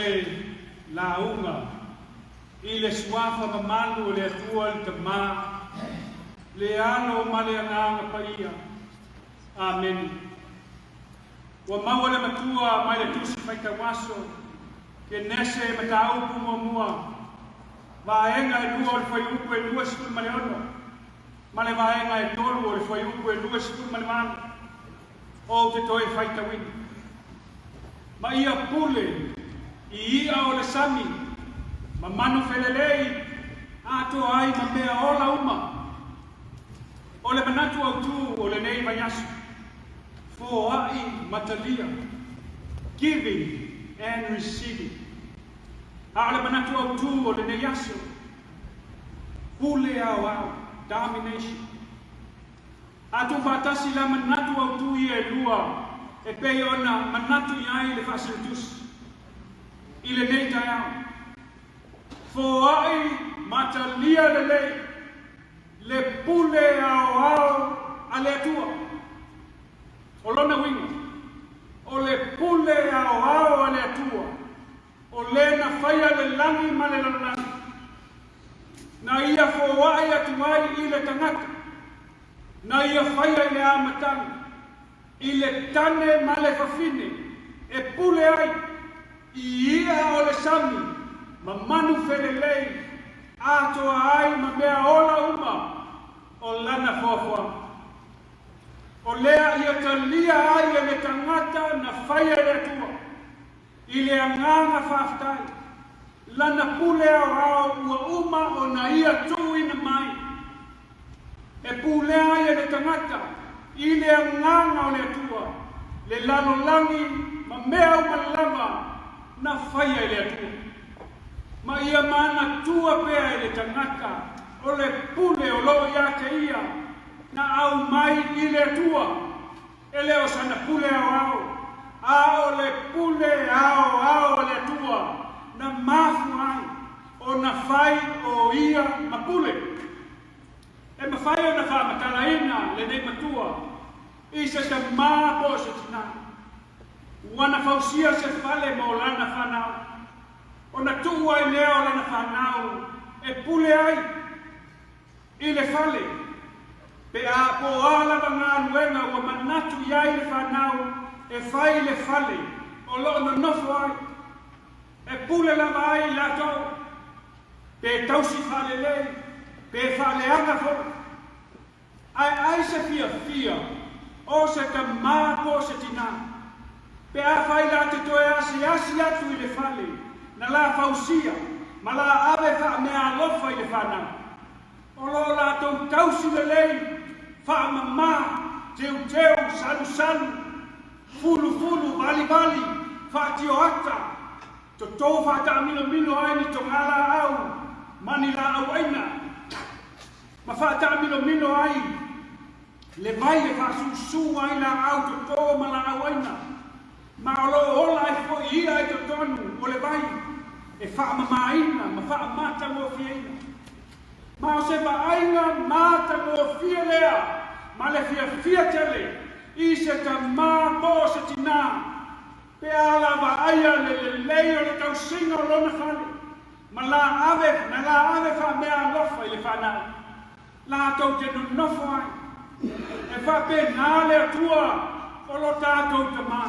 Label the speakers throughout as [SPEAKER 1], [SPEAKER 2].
[SPEAKER 1] se lauga i le Suafa mamalu o le Atua le Tama, le Alo ma le Agaga Paia. Amene. Ua maua le Matua mai le Tusi Faitau Aso, Kenese Mataupu Muamua, vaega e lua o le fuaiupu e 26 ma le vaega e tolu o le fuaiupu e 28. Ou te toe faitauina. Ma ia pule i i'a o le sami ma manu felelei atoa ai ma mea ola uma. O le manatu autū o lenei vaiaso, foa'i ma talia, giving and receiving. A o le manatu autū o lenei aso, pule aoao, domination. A tuufaatasi la manatu autū ia e lua e pei ona manatu i ai le Faasilatusi i lenei taeao, foai ma talia lelei le pule aoao a le Atua. O lona uiga, o le pule aoao a le Atua o le na faia le lagi ma le lalolagi, na ia foai atu ai i le tagata, na ia faia i le amataga, i le tane ma le fafine, e pule ai i i'a o le sami ma manu felelei atoa ai ma mea ola uma o lana foafoaga. O lea ia talia ai e le tagata na faia e le Atua. I le agaga faafetai, lana pule aoao ua uma ona ia tuuina mai, e pulea ai e le tagata i le agaga o le Atua le lalolagi ma mea uma lava na faia e le Atua. Ma ia manatua pea e le tagata o le pule o lo o ia te ia na aumai i le Atua. E le o sana pule aoao, a o le pule aoao a le Atua na mafua ai ona fai o ia ma pule. E mafai ona faamatalaina lenei matua i se tamā po o se tinā ua na fausia se fale mo lana fanau, ona tuu ai lea o lana fanau e pule ai I le fale, pe a po a lava galuega ua manatu i ai le fanau e fai i le fale o lo o nonofo ai, e pule lava ai i latou, pe tausi faalelei, pe faaleaga foi. Ae ai se fiafia o se tamā po o se tinā, pe afai la te toe asiasi atu i le fale na la fausia ma la ave faameaalofa i le fanau. O lo o latou tausi lelei, faamama, teuteu, salusalu, fulufulu, valivali, faatioata, toto faataamilomilo ai ni togalaau ma ni laau aina, ma faataamilomilo ai le vai e faasusu ai laau toto ma laau aina, ma o lo o ola ai foi ia i totonu o le vai e faamamaina ma faamatagofieina. Ma o se vaaiga matagofie lea ma le fiafia tele i se tamā po o se tinā, pe a la vaaia le lelei o le tausiga o lona fale, ma la ave, na la ave faameaalofa i le fanau. Latou te nonofo ai. E faapena le Atua o lo tatou Tama.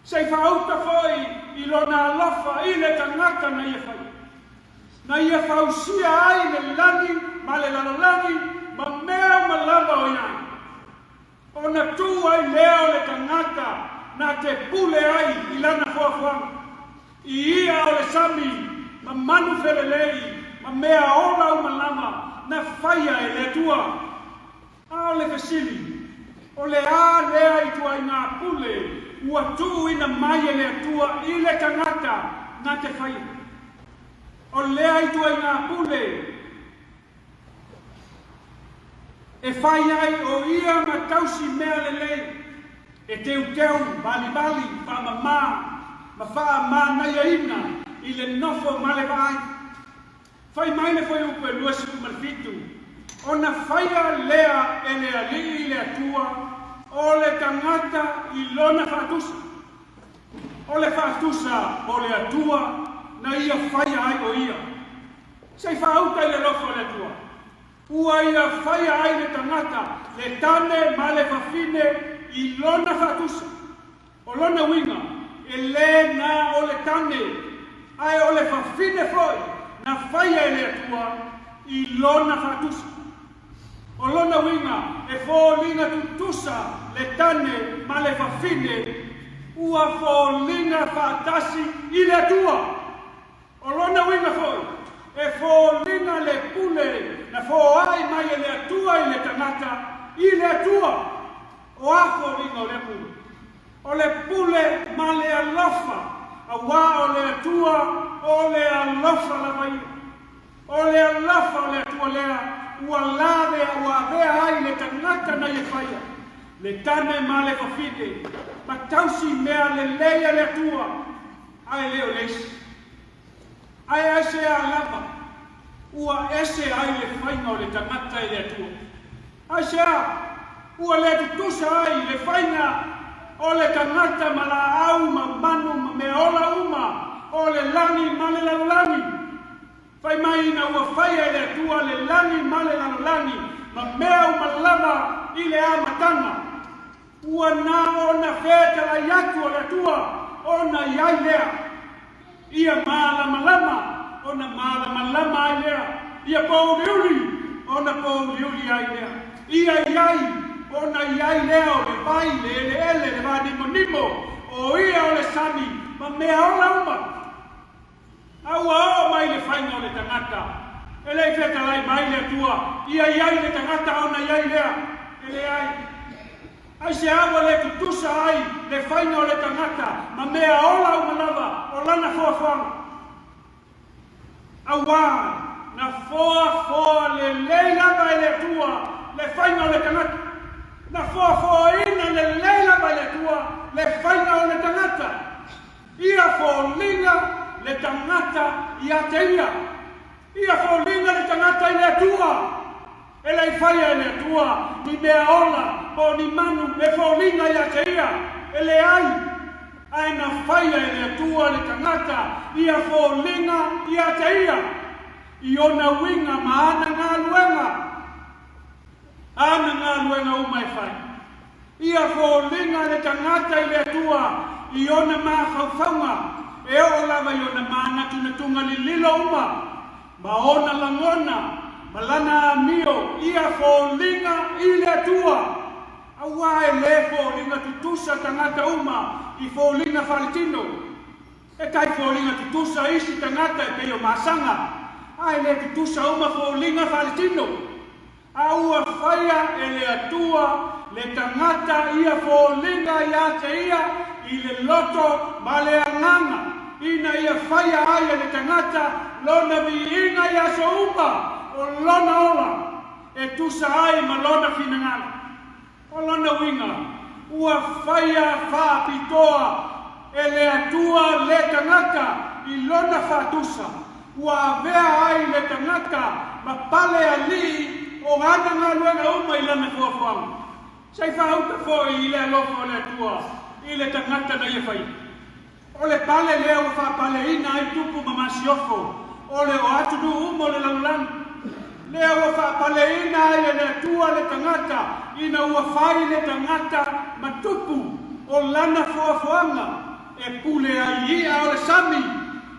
[SPEAKER 1] Se i faauta foi i Lona alofa i le tagata na Ia faia, na Ia fausia ai le lagi ma le lalolagi ma mea uma lava o i ai. Ona tuu ai lea o le tagata na te pule ai i lana foafoaga, i ia o le sami ma manu felelei ma mea ola uma lava na faia e le Atua. A o le fesili, o le a lea ituaiga pule ua tuuina mai e le Atua i le tagata na te faia? O lea ituaiga pule E fai ai o ia ma tausi mea lelei, e teuteu, valivali, faamama, ma faamanaiaina i le nofo ma le vaai. Fai mai le fuaiupu e 27, Ona faia lea e le Alii le Atua o le tagata i lona faatusa. O le faatusa o le Atua na ia faia ai o ia. Se i faauta i le alofa o le Atua. Ua ia faia ai le tagata, le tane ma le fafine i lona faatusa. O lona uiga, e lē na o le tane, ae o le fafine foi na faia e le Atua i lona faatusa. O lona uiga, e foliga tutusa le tane ma le fafine, ua foliga faatasi i le Atua. O lona uiga foi, e foliga le pule na foai mai e le Atua i le tagata i le Atua. O a foliga o lea pule? O le pule ma le alofa, auā o le Atua o le alofa lava ia. O le alofa o le Atua lea ua lavea ua avea ai le tagata na ia faia, le tane ma le fafine, ma tausi mea lelei a le Atua, ae le o le isi. Ae aisea lava ua ese ai le faiga o le tagata i le Atua? Aisea ua le tutusa ai le faiga o le tagata ma laau ma manu ma mea ola uma o le lagi ma le lalolagi? Fai mai ina ua faia e le Atua le lagi ma le lalolagi ma mea uma lava i le amataga, ua na ona fetalai atu o le Atua ona i ai lea. Ia malamalama ona malamalama ai lea. Ia pōuliuli ona pōuliuli ai lea. Ia i ai ona i ai lea o le vai, le eleele, le vānimonimo, o ia o le sami ma mea ola uma. A ua oo mai le faiga o le tagata, e le i fetalai mai le Atua, ia i ai le tagata ona i ai lea. E leai. Aisea ua le tutusa ai le faiga o le tagata ma mea ola uma lava o lana foafoaga? Auā na foafoa lelei lava e le Atua le faiga o le tagata. Na foafoaina lelei lava e le Atua le faiga o le tagata. Ia foliga le tagata ia te ia. Ia foliga le tagata i le Atua. E le i faia e le Atua ni mea ola po o ni manu e foliga ia te ia. E leai, ae na faia e le Atua le tagata ia foliga ia te ia, i ona uiga ma ana galuega. Ana galuega uma e fai. Ia foliga le tagata i le Atua i ona mafaufauga, e oo lava i ona manatunatuga lililo uma, ma ona lagona, ma lana amio, ia foliga i le Atua. Auā e lē foliga tutusa tagata uma i foliga faaletino. E tai foliga tutusa isi tagata e pei o masaga, ae lē tutusa uma foliga faaletino. A ua faia e le Atua le tagata ia foliga ia te ia i le loto ma le agaga, ina ia faia ai e le tagata lona viiga i aso uma o lona ola, e tusa ai ma lona finagalo. O lona uiga, ua faia faapitoa e le Atua le tagata i lona faatusa, ua avea ai le tagata ma pale alii o ana galuega uma i lana foafoaga. Se i faauta foi i le alofa o le Atua i le tagata na ia faia. O le pale lea ua faapaleina ai tupu ma masiofo o le o atunuu uma o le lalolagi. Lea ua faapaleina ai e le Atua le tagata ina ua fai le tagata ma tupu o lana foafoaga e pule ai i i'a o le sami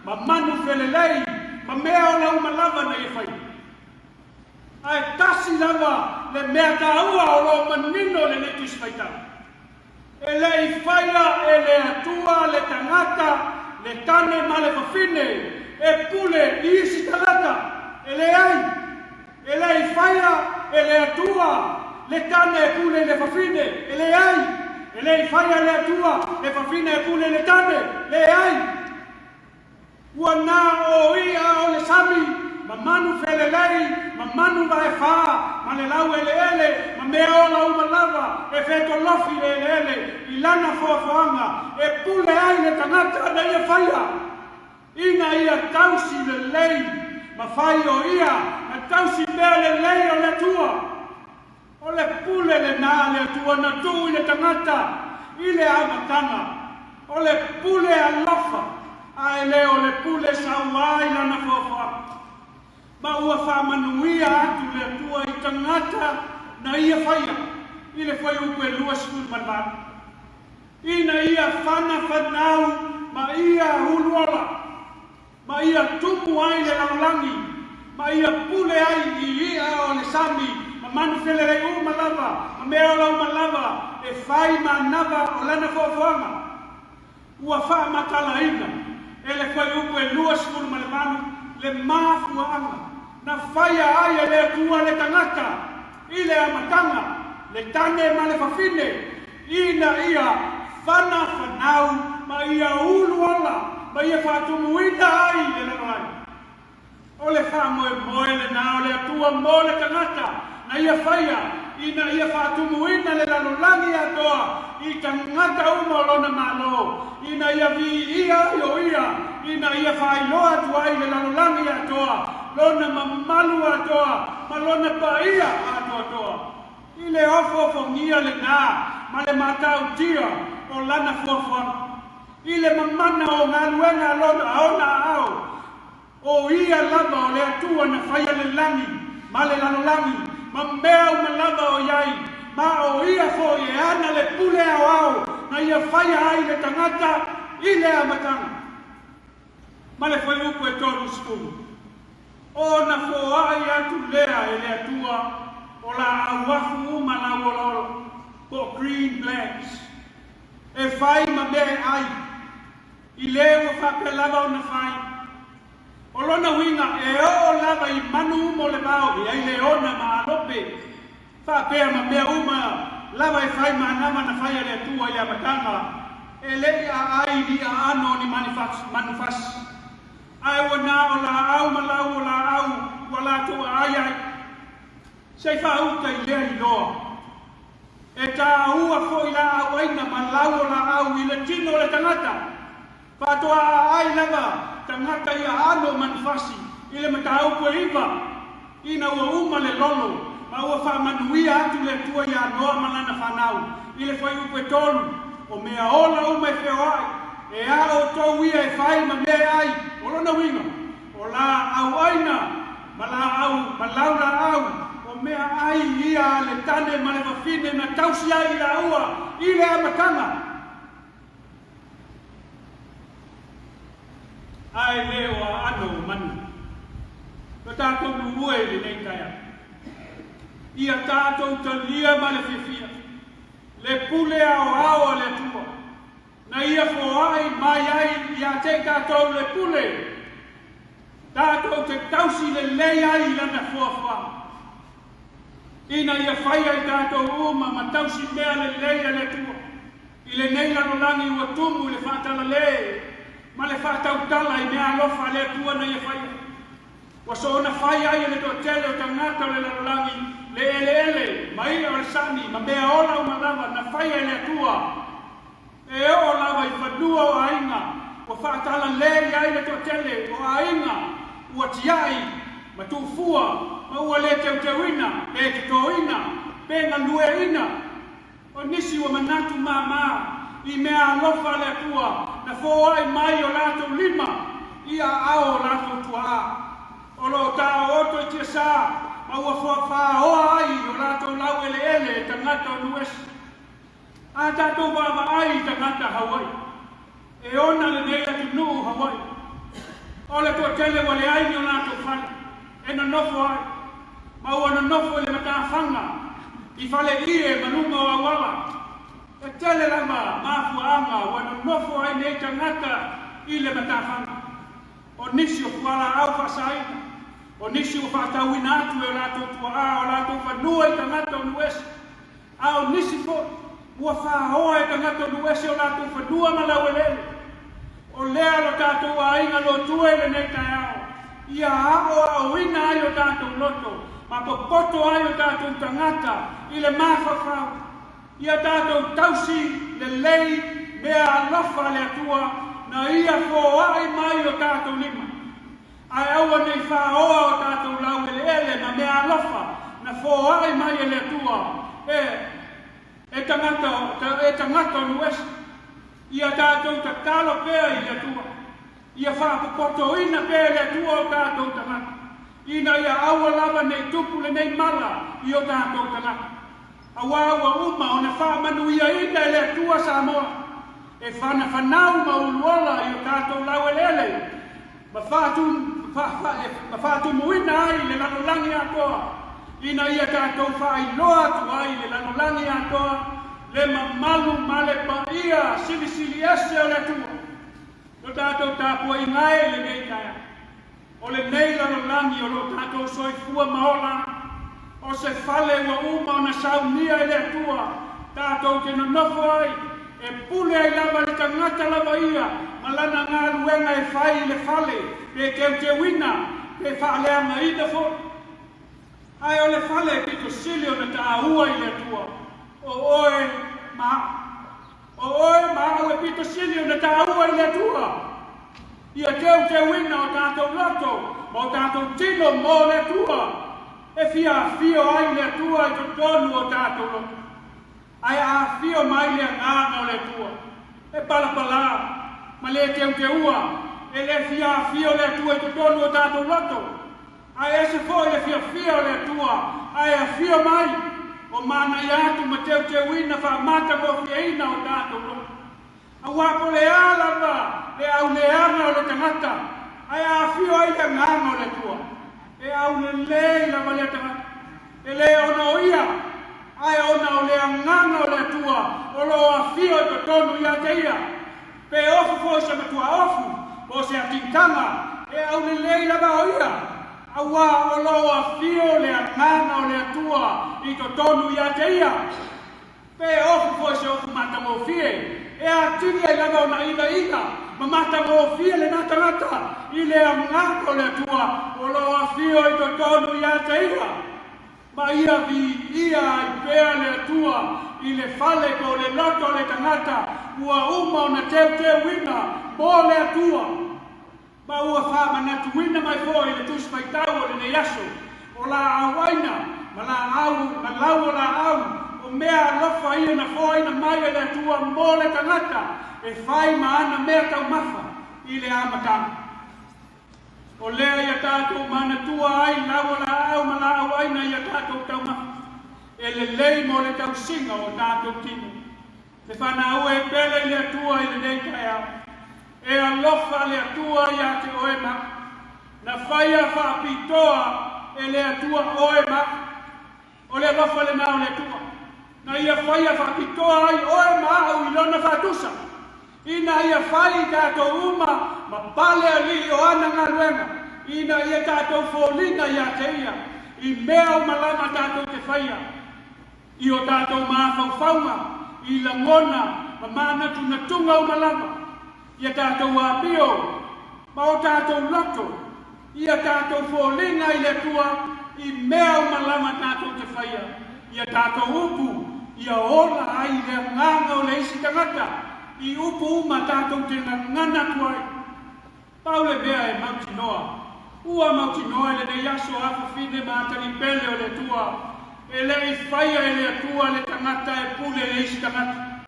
[SPEAKER 1] ma manu felelei ma mea ola uma lava na ia faia. Ae tasi lava le mea taua o lo o manino lenei Tusi Faitau. E le i faia e le Atua le tagata, le tane ma le fafine, e pule i isi tagata. E leai. E le i faia e le Atua le tane e pule i le fafine. E leai. E le i faia e le Atua le fafine e pule i le tane. Leai. Ua na o i'a o le sami, ma manu felelei, ma manu vaefā, ma le laueleele, ma mea ola uma lava e fetolofi i le eleele i lana foafoaga e pule ai le tagata na ia faia, ina ia tausi lelei ma fai o ia na tausi mea lelei o le Atua. O le pule lenā a le Atua na tuu i le tagata i le amataga. O le pule alofa, ae le o le pule sauā i lana foafoaga. Ma ua faamanuia atu le Atua i tagata na ia faia i le fuaiupu e 28, ina ia fanafanau ma ia uluola, ma ia tumu ai le lalolagi, ma ia pule ai i i'a o le sami ma manu felelei uma lava ma mea ola uma lava e fai manava o lana foafoaga. Ua faamatalaina e le fuaiupu e 28 le mafuaaga na faia ai e le Atua le tagata i le amataga, le tane ma le fafine, ina ia fanafanau ma ia ulu ola ma ia faatumuina ai le lalolagi. O le faamoemoe lenā o le Atua mo le tagata na ia faia ina ia faatumuina le lalolagi atoa i tagata uma o lona Malo, ina ia viia ai o ia, ina ia faailoa atu ai le lalolagi atoa lona mamalu atoa ma lona paia atoatoa. I le ofoofogia lenā ma le matautia o lana fuafuaga, i le mamana o galuega a lona a ona aao, O ia lava o le Atua na faia le lagi ma le lalolagi ma mea uma lava o i ai, ma o ia foi e ana le pule aoao na ia faia ai le tagata i le amataga. Ma le fuaiupu e 30, Ona foai atu lea e le Atua o laau afu uma lauolaola, po o green plants, e fai ma mea e ai, I le ua faapea lava ona fai. O lona uiga, e oo lava i manu uma o le vao e ai leona ma alope, faapea ma mea uma lava e fai manava na fai a le Atua i le amataga, e le i aai ni aano o ni manufasi, ae ua na o laau ma lau o laau ua latou aai ai. Se i faauta i lea iloa. E tāua foi laau aina ma lau o laau i le tino o le tagata. Faatoa aai lava tagata i aano o manufasi i le mataupu e iva, ina ua uma le lolo ma ua faamanuia atu le Atua iā Noa ma lana fanau i le fuaiupu e tolu, o mea ola uma e feoai, e a outou ia e fai ma mea e ai, o lona uiga, o laau aina ma laau ma lau laau, o mea ai ia a le tane ma le fafine na tausi ai i laua i le amataga. Ae le o aano o manu. Lo tatou lulue i lenei taeao. Ia tatou talia ma le fiafia le pule aoao a le Atua na ia foai mai ai ia te i tatou le pule tatou te tausi lelei ai i lana foafoaga, ina ia faia i tatou uma ma tausi mea lelei a le Atua i lenei lalolagi ua tumu i le faatalale ma le faatautala i mea alofa a le Atua na ia faia. Ua soona fai ai e le toatele o tagata o le lalolagi le eleele ma i'a o le sami ma mea ola uma lava na faia e le Atua. E oo lava i fanua o aiga ua faatalale i ai le toatele o aiga ua tiai ma tuufua ma ua le teuteuina pe totoina pe galueaina. O nisi ua manatu māmā i mea alofa a le Atua na foai mai o latou lima i aao o latou tuaa. O lo o taooto i tiasā ma ua faaoa ai o latou laueleele e tagata o Nuuesi. A tatou vaavaai i tagata Hawaii, e ona lenei atunuu Hawaii. O le toatele ua leai ni o latou fale e nonofo ai, ma ua nonofo i le matafaga i fale ie ma luga o auala. E tele lava mafuaaga ua nonofo ai nei tagata i le matafaga. O nisi o fualaau faasaina, o nisi ua faatauina atu e o latou tuaa o latou fanua i tagata o Nuuese. A o nisi foi, ua faaoa e tagata o nuu ese o latou fanua ma laueleele. O lea lo tatou aiga lotua i lenei taeao, ia aoaoina ai o tatou loto ma popoto ai o tatou tagata i le mafaufau. Ia tatou tausi lelei mea alofa a le Atua na ia foai mai o tatou lima. Ae aua ne i faaoa o tatou laueleele ma mea alofa na foai mai e le Atua e, e tagata, e tagata o nuu ese. Ia tatou tatalo pea i le Atua, ia faapopotoina pea e le Atua o tatou tagata, ina ia aua lava ne i tupu lenei mala i o tatou tagata. Auā ua uma ona faamanuiaina e le Atua Samoa, e fanafanau ma uluola i o tatou laueleele ma ma faatumuina ai le lalolagi atoa, ina ia tatou faailoa atu ai i le lalolagi atoa le mamalu ma le paia silisili ese o le Atua. Lo tatou tapuaiga e i lenei taeao. O lenei lalolagi o lo o tatou soifua ma ola ai, o se fale ua uma ona saunia e le Atua tatou te nonofo ai, e pule ai lava le tagata lava ia ma lana galuega e fai i le fale, pe teuteuina, pe faaleagaina foi. Ae o le fale e pito sili ona taua i le Atua, o oe ma au. O oe ma au e pito sili ona taua i le Atua. Ia teuteuina o tatou loto ma o tatou tino mo le Atua, e fia afio ai le Atua i totonu o tatou loto. Ae a afio mai le Agaga o le Atua, e palapala ma le teuteua, e le fia afio le Atua i totonu o tatou loto. Ae ese foi le fiafia o le Atua, ae afio mai, o manaia atu ma teuteuina faamatagofieina o tatou loto. Auā po o le a lava le auleaga o le tagata, ae a afio ai le Agaga o le Atua, e aulelei lava lea tagata. E le ona o ia, ae ona o le Agaga o le Atua o lo o afio i totonu ia te ia. Pe ofu foi se matuaofu po o se atintaga, e aulelei lava o ia, auā o lo o afio le Agaga o le Atua i totonu ia te ia. Pe ofu foi se ofu matagofie, e atili ai lava ona ilaila ma matagofie lena tagata i le Agaga o le Atua o lo o afio i totonu ia te ia. Ma ia viia ai pea le Atua i le fale po o le loto o le tagata ua uma ona teuteuina mo le Atua. Ma ua faamanatuina mai foi le Tusi Faitau o lenei aso, o laau aina ma laau ma lau o laau, o mea alofa ia na foaina mai e le Atua mo le tagata e fai ma ana mea taumafa i le amataga. O lea ia tatou manatua ai lau o laau ma laau aina ia tatou taumafa, e lelei mo le tausiga o tatou tino. Le fanau e pele i le Atua i lenei taeao. E alofa le Atua iā te oe ma au. Na faia faapitoa e le Atua oe ma au. O le alofa lenā o le Atua, na ia faia faapitoa ai oe ma au i Lona faatusa, ina ia fai i tatou uma ma pale alii o ana galuega, ina ia tatou foliga iā te Ia i mea uma lava tatou te faia. I o tatou mafaufauga, i lagona ma manatunatuga uma lava, ia tatou amio ma o tatou loto, ia tatou foliga i le Atua i mea uma lava tatou te faia, ia tatou upu ia ola ai le agaga o le isi tagata i upu uma tatou te gagana atu ai. Pau le mea e mautinoa, ua mautinoa i lenei aso afafine ma atalii pele o le Atua, e le i faia e le Atua le tagata e pule i le isi tagata.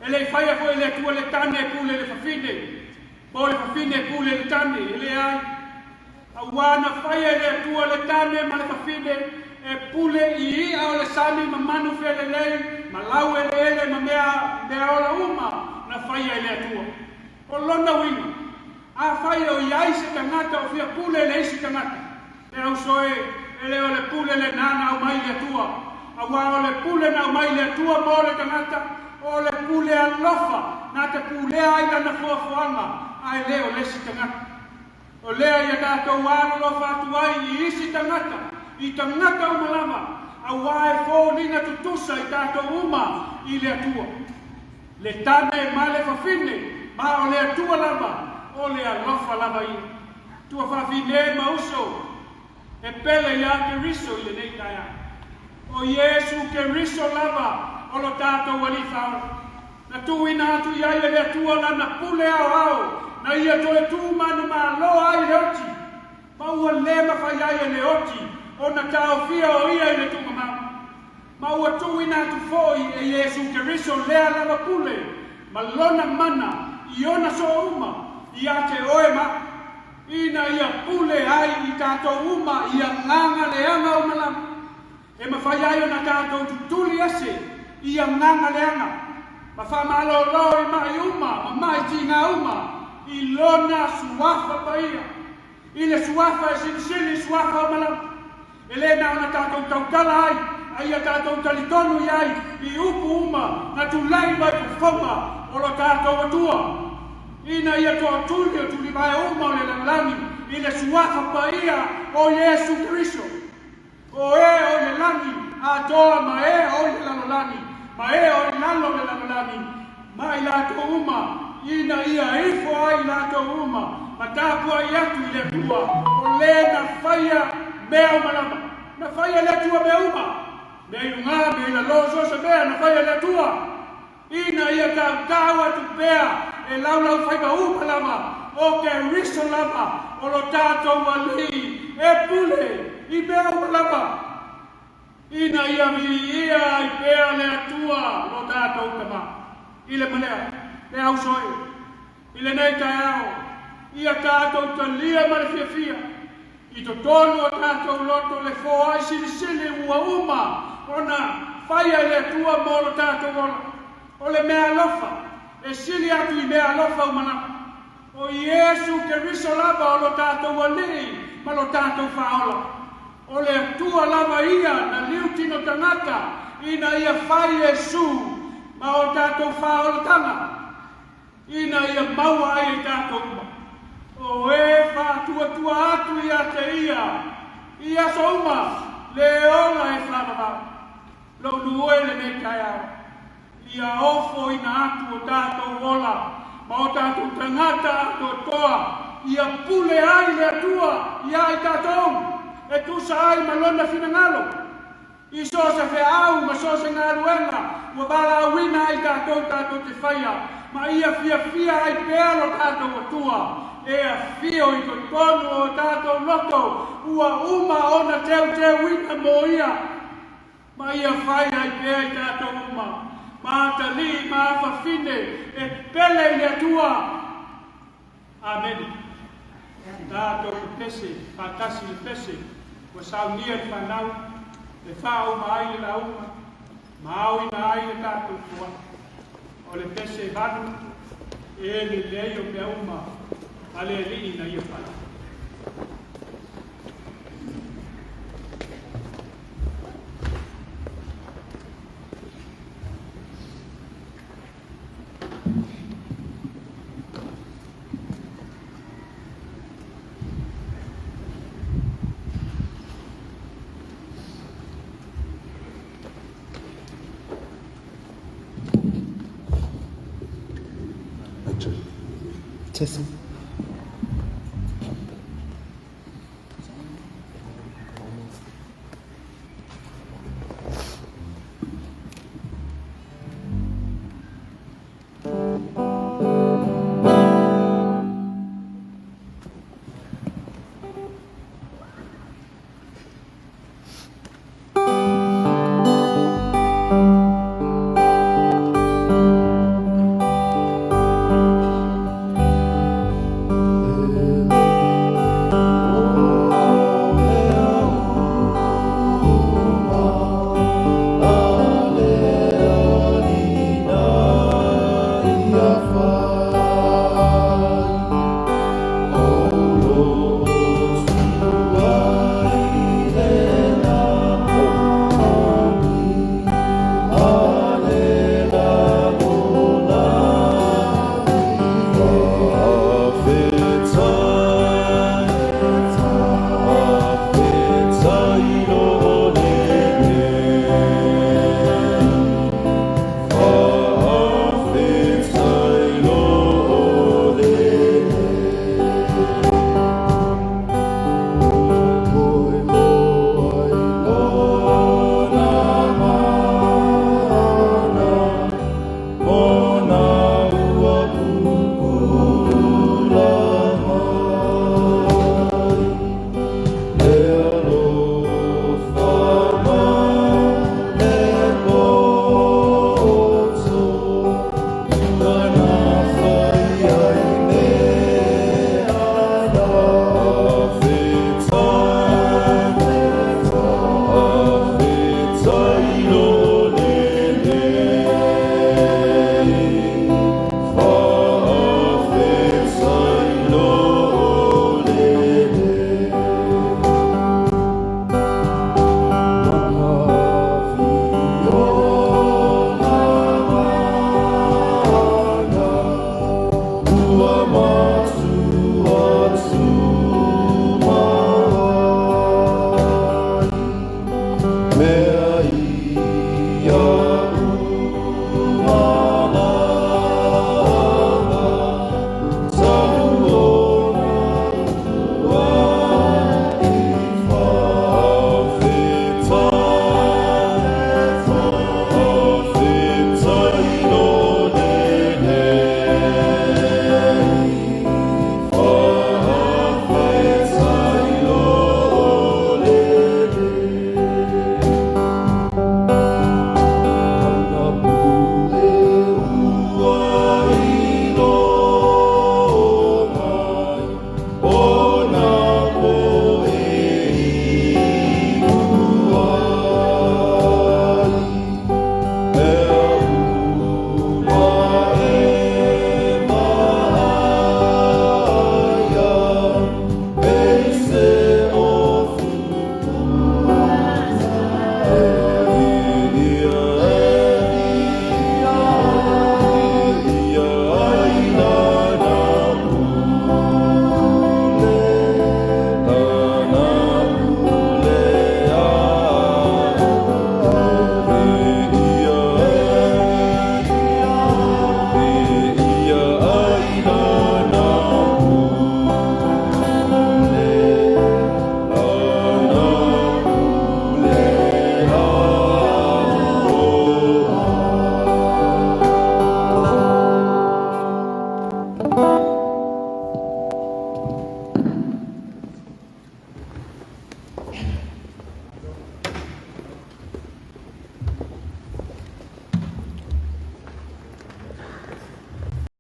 [SPEAKER 1] E le i faia foi e le Atua le tane e pule i le fafine, po o le fafine e pule i le tane, e leai. Auā na faia e le Atua le tane ma le fafine e pule i i'a o le sami ma manu felelei ma laueleele ma mea, mea ola uma na faia e le Atua. O lona uiga, afai o i ai se tagata o fia pule i le isi tagata, le auso e, e le o le pule lenā na aumai i le Atua, auā o le pule na aumai i le Atua mo le tagata, o le pule alofa na te pulea ai lana foafoaga, ae le o le isi tagata. O lea ia tatou alolofa atu ai i isi tagata, i tagata uma lava, auā e foliga tutusa i tatou uma i le Atua. Le tane ma le fafine, ma o le Atua lava, o le alofa lava ia. Tuafafine ma uso, e pele iā Keriso i lenei taeao. O Iesu Keriso lava o lo tatou Alii Faaola. Na tuuina atu i ai e le Atua Lana pule aoao, na ia toe tu manumalo ai le oti, ma ua le mafai ai e le oti ona taofia o ia i le tuugamau. Ma ua tuuina atu foi e Iesu Keriso lea lava pule Ma lona mana i ona so'o uma ia te oe ma ina ia pule ai i tatou uma i agaga leaga uma lava. E mafai ai ona tatou tutuli ese i agaga leaga ma faamalōlō i ma'i uma ma ma'i tigā uma i lona suafa paia. I le suafa e silisili i suafa uma lava. E lē na ona tatou tautala ai, a ia tatou talitonu i ai i upu uma na tulai mai fofoga o lo tatou Atua. Ina ia to'atuli o tulivae uma o le lalolagi i le suafa paia o Iesu Keriso. O e o i le lagi atoa ma e o i le lalolagi ma e o i lalo o le lalolagi ma i latou uma ina ia ifo ai i latou uma ma tapuai atu i le Atua o lē na faia mea uma lava. Na faia e le Atua mea uma, mea i lugā, mea i lalō, so o se mea na faia e le Atua. Ina ia tautau atu pea e laulaufaiva uma lava o Keriso lava o lo tatou Alii e pule i mea uma lava. Ina ia viia ai pea le Atua lo tatou Tamā. I le malea, le auso e, i lenei taeao, ia tatou talia ma le fiafia i totonu o tatou loto le foai silisili ua uma ona faia e le Atua mo lo tatou ola. O le meaalofa e sili atu i meaalofa uma lava. O Iesu Keriso lava o lo tatou Alii ma lo tatou Faaola. O le Atua lava ia na liutino tagata ina ia fai Iesu ma o tatou faaolataga ina ia maua ai e tatou uma. O e faatuatua atu ia te ia i aso uma le ola e faavavau. Lou nuu e lenei taeao, ia ofoina atu o tatou ola ma o tatou tagata atoatoa ia pule ai le Atua iā i tatou e tusa ai ma lona finagalo. I so o se feau ma so o se galuega ua valaauina ai tatou tatou te faia ma ia fiafia ai pea lo tatou Atua e afio i totonu o tatou loto ua uma ona teuteuina mo ia ma ia fai ai pea i tatou uma ma atalii ma afafine e pele i le Atua. Amene. Tatou pepese faatasi le pese ua saunia e le fanau e faauma ai le lauga ma aoina ai le tatou foai. O le pese 8, E lelei o mea uma a le Alii na ia fai.
[SPEAKER 2] Testing.